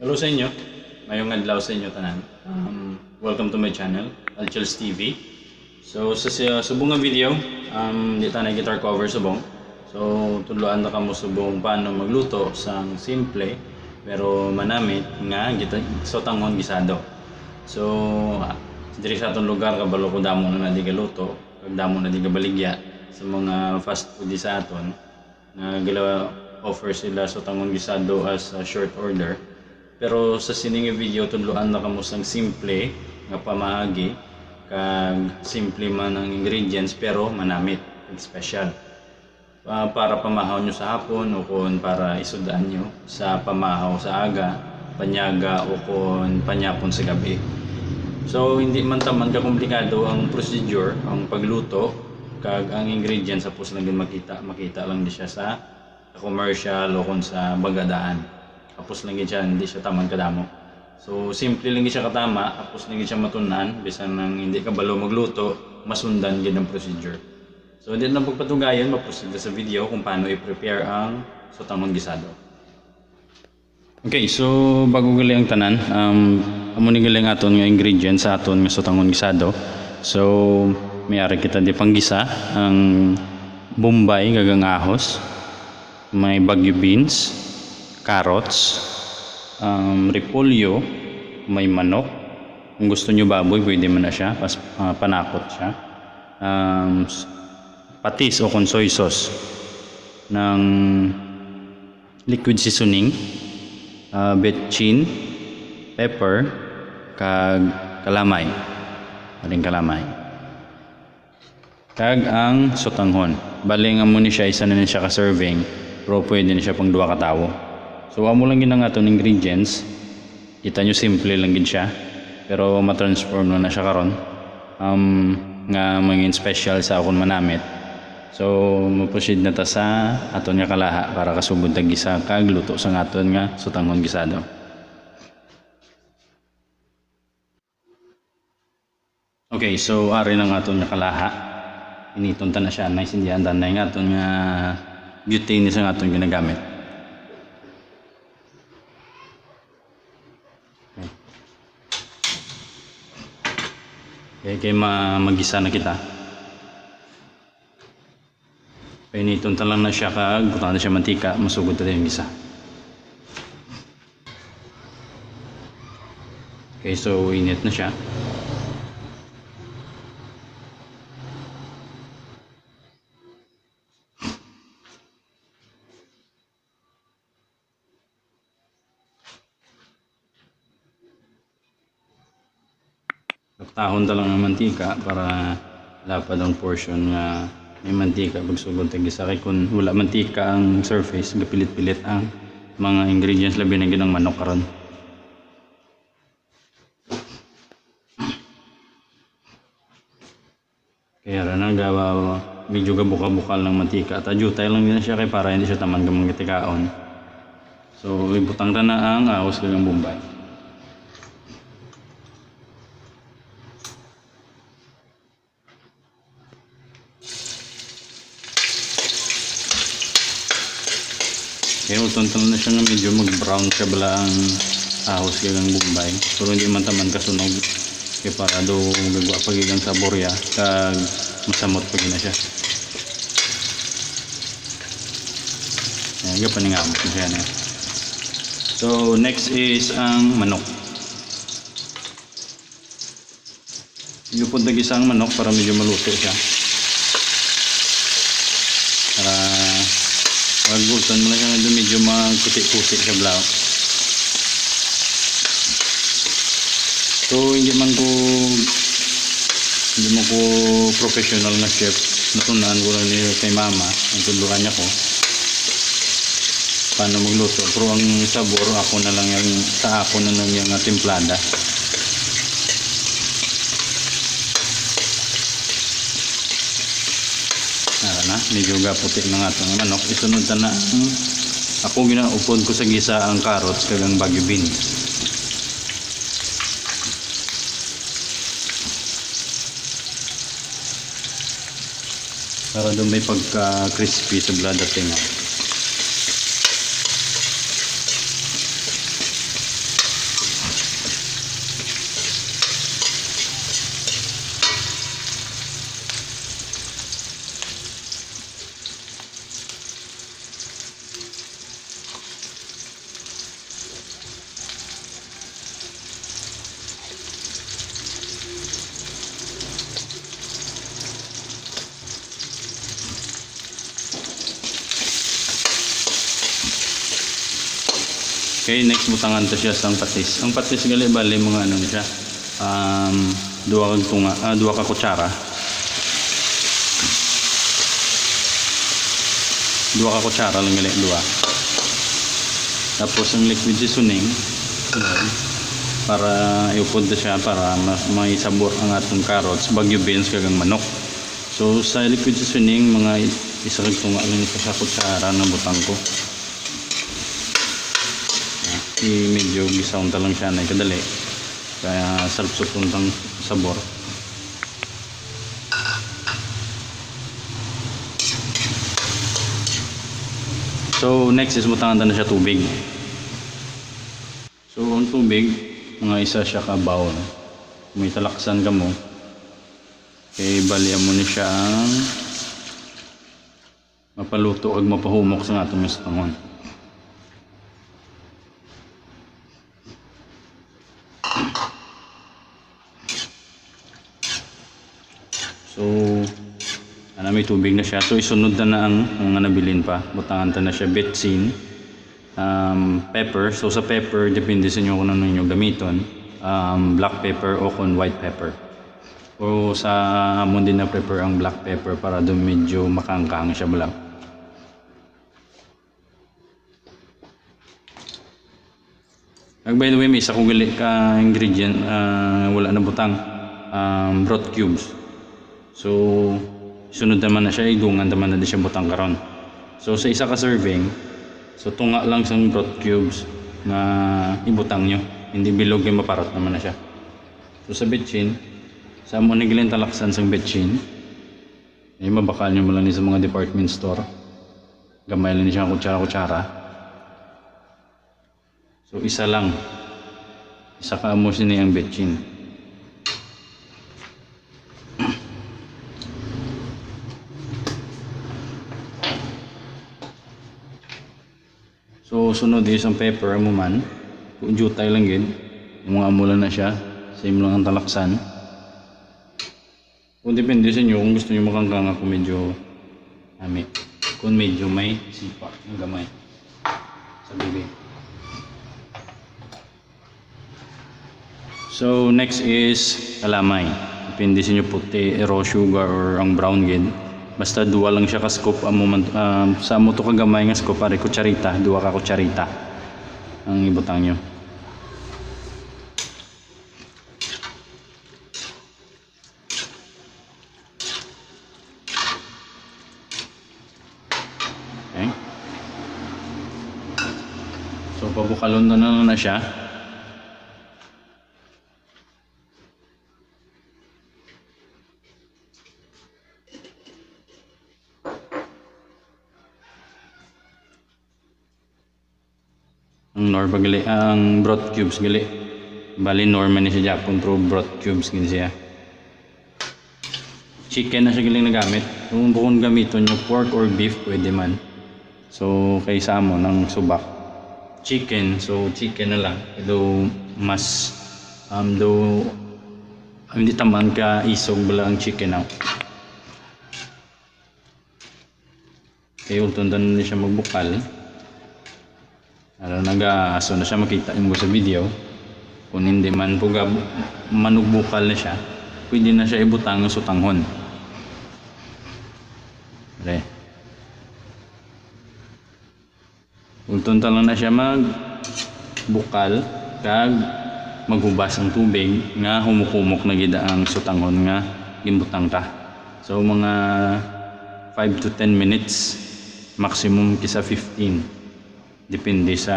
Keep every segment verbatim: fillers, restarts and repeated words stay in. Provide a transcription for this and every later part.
Hello sa inyo. Mayong adlaw sa inyo tanan. Um, welcome to my channel, Alchels T V. So sa, sa subong nga video, um, di ta na guitar cover subong. So tudloan na kamo subong paano magluto sang simple pero manamit nga gita-, sotanghon gisado. So ah, diri sa aton lugar, kabalo ko damo na nadi galuto, kag damo na di gabaligya sa mga fast food di sa aton nga gila-offer sila sotanghon gisado as a short order. Pero sa sini nga video, tudloan na kamo sang simple nga pamaagi, kag simple man ang ingredients pero manamit, kag special. Ah, para pamahaw nyo sa hapon o kon para isud-an nyo sa pamahaw sa aga, panyaga o kon panyapon sa gabi. So hindi man taman kakomplikado ang procedure, ang pagluto, kag ang ingredients, hapos lang gid makita, makita lang ni siya sa commercial o kon sa bagadaan. Hapos lang gid siya, hindi siya taman kadamo. So simple lang gid siya katama, hapos lang gid siya matun-an, bisan nang hindi kabalo magluto, masundan gid ang procedure. So di na pagpatugayon, maproceed na sa video kung paano i-prepare ang sotanghon gisado. Okay, so bago gali ang tanan, um, amo ni gali ang aton nga ingredients sa aton nga sotanghon gisado. So may ari kita di panggisa, ang bombay kag ang ahos, may Baguio beans, carrots, um, repolyo, may manok. Kung gusto nyo baboy, pwede man na siya, pas, ah, panakot siya. Um, s-, patis o kon soy sauce ng liquid seasoning, ah, betchin, pepper, kag kalamay. Aring kalamay. Kag ang sotanghon. Bali nga mo ni siya, isa na ni siya ka serving, pero pwede ni siya pang duha ka tawo. So amo lang gid ang aton ingredients. Kita nyo, simple lang gid siya, pero ma-transform na na siya karon, um, nga mangin special sa akon manamit. So mo-proceed na ta sa aton nga kalaha para kasugod ta gisa kag luto sang aton nga sotanghon gisado. Okay, so ari na ang aton nga kalaha. Initon ta na siya, nice, hindi andan na yung aton nga butane sa aton ginagamit. Okay. Okay, kay ma magisa na kita. Painiton ta lang na siya kag butang na siya mantika, masugod ta yung gisa. Okay, so init na siya. Taktahon ta lang ang mantika para lapad ang portion nga may mantika pagsugod ta gisa, kay kun wala mantika ang surface, gapilit-pilit ang mga ingredients, labi na gid ang manok karon. Kaya ra na, gawa, medyo gabuka-bukal ng mantika. At adyutay lang din siya kay para hindi siya taman gamang gitikaon. So, ibutang ra na ang ahos kag ang bombay. Kaya uton na siya nga medyo mag-brown siya bala ang ahos kag ang bombay. Pero hindi man taman kasunog. Kaya para daw gagwa pa gid ang sabor ya, kag masamot pa gid na siya. Ayan, gapaningabot na siya na. So, next is ang manok. Medyo pud nagisa ang manok para medyo maluto siya. Para pag-gultan mo na siya, medyo, medyo magputi-puti siya, balaw. So, hindi man ko, hindi man ko professional nga chef. Natunan ko lang ni kay mama, ang tudloan niya ko paano magluto. Pero ang sabor, ako na lang yung, sa ako na lang yung, ah, timplada. Ara na, medyo gaputi na nga itong manok. Isunod ta na ang, ako ginaupod ko sa gisa ang carrots kag ang Baguio beans. Para daw may pagka-crispy sa blada tinga. Okay, next butangan ta siya sang patis. Ang patis gali bali mga ano ni siya. Um, duha ka tunga, ah, duha ka kutsara. Duha ka kutsara lang gali, duha. Tapos ang liquid seasoning, para iupod na siya para ma-, may sabor ang atong carrots, Baguio beans, kag ang manok. So sa liquid seasoning, mga isa ka tunga lang sa kutsara na butang ko. Ah, i-, medyo gisawon ta lang siya na kadali. Kaya sarap sa puntang sabor. So next is butangan ta na siya tubig. So ang tubig, mga isa siya ka bowl. May talaksan ka mo. Kay bali amo ni siya ang mapaluto ag mapahumok sa atong sutanghon. So, ana, may tubig na siya. So isunod na na ang mga nabilin pa. Butangan ta na siya betsin, um, pepper. So sa pepper, depende sa inyo kung ano inyo gamiton. Um, black pepper o kung white pepper. O sa amon din na prefer ang black pepper para do medyo makangkang siya bala. Ag by the way, may isa ko gali ka ingredient, ah, wala na butang, um, broth cubes. So sunod naman na siya, igungan naman na di siya butang karon. So sa isa ka serving, so tunga lang sang broth cubes nga ibutang nyo. Hindi bilog kay maparot naman na siya. So sa betsin, sa amo ni gilintalaksan sang betsin, eh, mabakal nyo mo lang ni sa mga department store. Gamay lang ni siya, kutsara-kutsara. So isa lang. Isa ka amo sini ang betsin. So sunod is ang pepper, amo man. Kung jutay lang gid, mga amo lang na siya. Same lang ang talaksan. Kung depende sa inyo kung gusto niyo makangkang ako medyo nami. Kung medyo may sipa, yung gamay. Sa bibig. So next is kalamay. Depende sa inyo puti, raw sugar or ang brown gid. Basta duwa lang siya ka scoop, amo man, ah, sa amo to ka gamay nga scoop, ari kutsarita, duwa ka kutsarita ang ibutang nyo. Okay. So pabukalon na na, na siya. Ang Knorr pa gali, ang broth cubes gali. Bali Knorr man ni siya Japon, pero broth cubes gid siya. Chicken na siya galing nagamit. Kung bukon gamiton yung pork or beef, pwede man. So kay sa amo nang subak chicken, so chicken na lang. Though mas, um, though, hindi taman ka isog bala ang chicken out. Kay ultong tanan ni siya magbukal. Aron nagaaso na siya, makita nimo sa video. Kung hindi man po ga-, manugbukal na siya, pwede na siya ibutang sa tanghon. Re. Ultong ta lang na siya magbukal kag maghubas ang tubig nga humok-humok na gid ang sutanghon nga ginbutang ta. So mga five to ten minutes, maximum kisa fifteen. Depende sa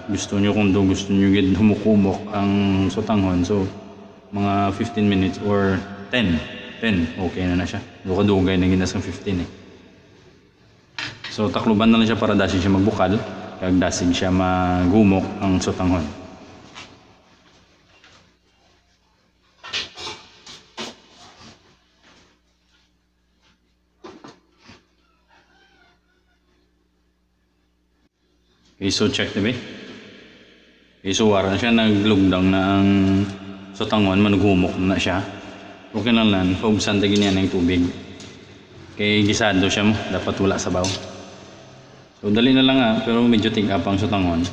gusto nyo, kung do gusto nyo gid humok-humok ang sutanghon. So mga fifteen minutes or ten. Ten, okay na na siya. Dugay-dugay na gid na sang fifteen eh. So takluban na lang siya para dasig siya magbukal kag dasig siya maghumok ang sutanghon. Okay, so check na ba? Okay, so wala na siya, naglugdang na ang sutanghon, manughumok na siya. Okay lang nan, paubsan ta gid niya ang tubig. Kay gisado siya mo, dapat wala sabaw. So dali na lang, ah, pero medyo tig-a pa ang sutanghon.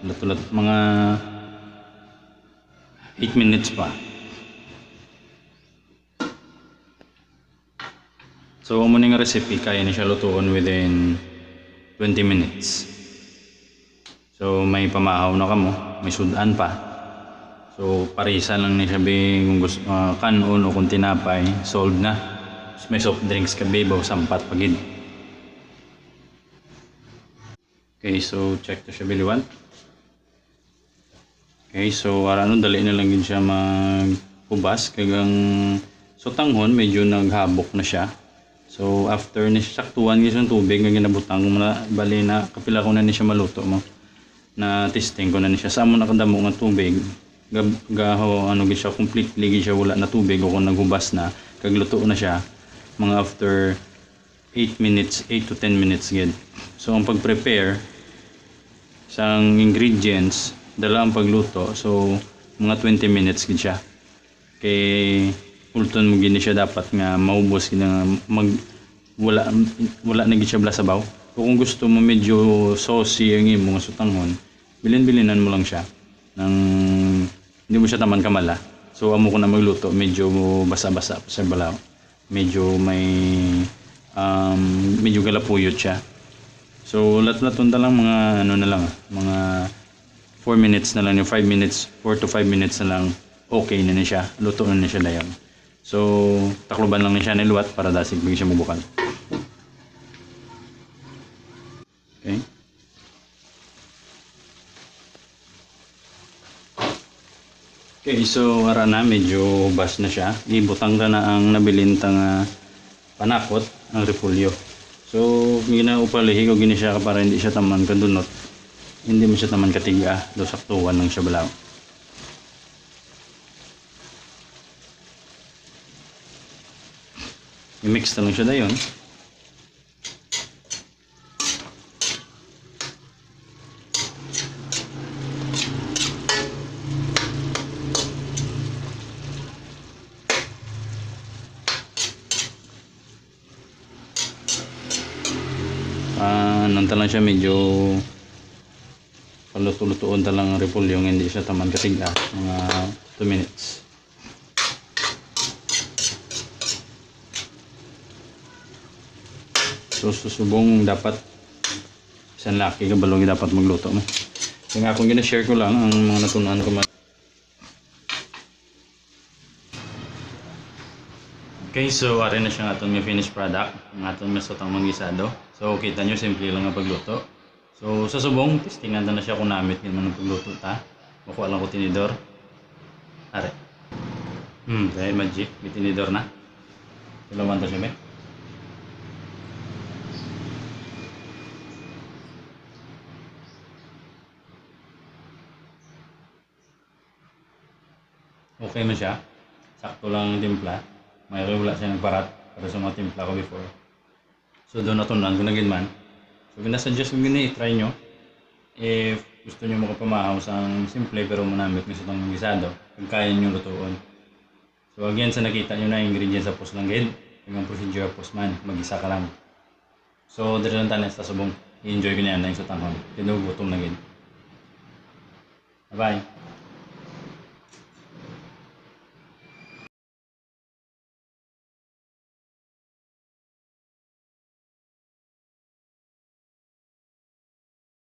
Lat-lat mga eight minutes pa. So, amo ni nga recipe, kaya ni siya lutuon within twenty minutes. So, may pamahaw na kamo, may sud-an pa. So, parisan lang ni siya, bi, kung gusto, ah, kan-on o kung tinapay, solved na. May soft drinks ka, bi, baw sampat pa gid. Okay, so check to siya, bi, liwat. Okay, so ara, no, dali na lang gid siya maghubas, kag ang sutanghon medyo naghabok na siya. So after ni saktuan gid ang tubig nga ginabutang ko na, bali na kapila ko na ni siya maluto mo. Na testing ko na ni siya sa amo na kadamo nga tubig. Gab-, gaho, ano gid siya, completely gid siya wala na tubig, o kung naghubas na, kag luto na siya, mga after eight minutes, eight to ten minutes gid. So ang pag-prepare sang ingredients, dala ang pagluto, so mga twenty minutes gid siya. Kay ulton mo gid ni siya dapat nga maubos gid nga mag-, wala, wala na gid siya bala sabaw. O kung gusto mo medyo saucy ang imo nga sutanghon, bilin-bilinan mo lang siya. Nang hindi mo siya taman kamala. So amo ko na magluto, medyo basa-basa pa siya bala. Medyo may, um, medyo galapuyot siya. So lat-laton ta lang mga, ano na lang, mga four minutes na lang, yung five minutes, four to five minutes na lang, okay na ni siya, luto na ni siya dayon. So takluban lang ni siya ni liwat para dasig pag siya mabukal. Okay. Okay, so ara na, medyo bas na siya. Ibutang ra na ang nabilin ta nga panakot, ang repolyo. So ginaupalihi ko gini siya para hindi siya taman kadunot. Hindi mo siya taman katiga, do saktuan lang siya bala. I-mix na lang siya dayon. Ah, nanta lang siya, medyo paluto-lutuon ta lang ang repolyo nga hindi siya taman katiga, mga two minutes. So, susubong dapat isang laki ka balong dapat magluto mo. Kaya nga akong gina-share ko lang ang mga natunan ko. Okay, so ari na siya nga aton nga finished product, ang aton nga sutang manggisado. So kita nyo, simple lang nga pagluto. So sa subong, testingan ta na siya kung namit gid man ang pagluto ta. Makuha lang ko tinidor. Ari. Hmm, dahil magic, may tinidor na. Tulawan ta siya, be. Okay man siya. Sakto lang ang timpla. May wala siya nagparat para sa mga timpla ko before. So doon, natunan ko na gid man. So ginasuggest ko gini, try nyo. If gusto nyo makapamahaw sang simple pero manamit nga sutang manggisado, kung kaya nyo lutuon. So again, sa nakita nyo na ingredients sa post lang gid, ang procedure sa post man, mag-isa ka lang. So diri lang tanan sa subong. I-enjoy ko niya na yung sutanghon. Tinugutom na gid. Bye-bye.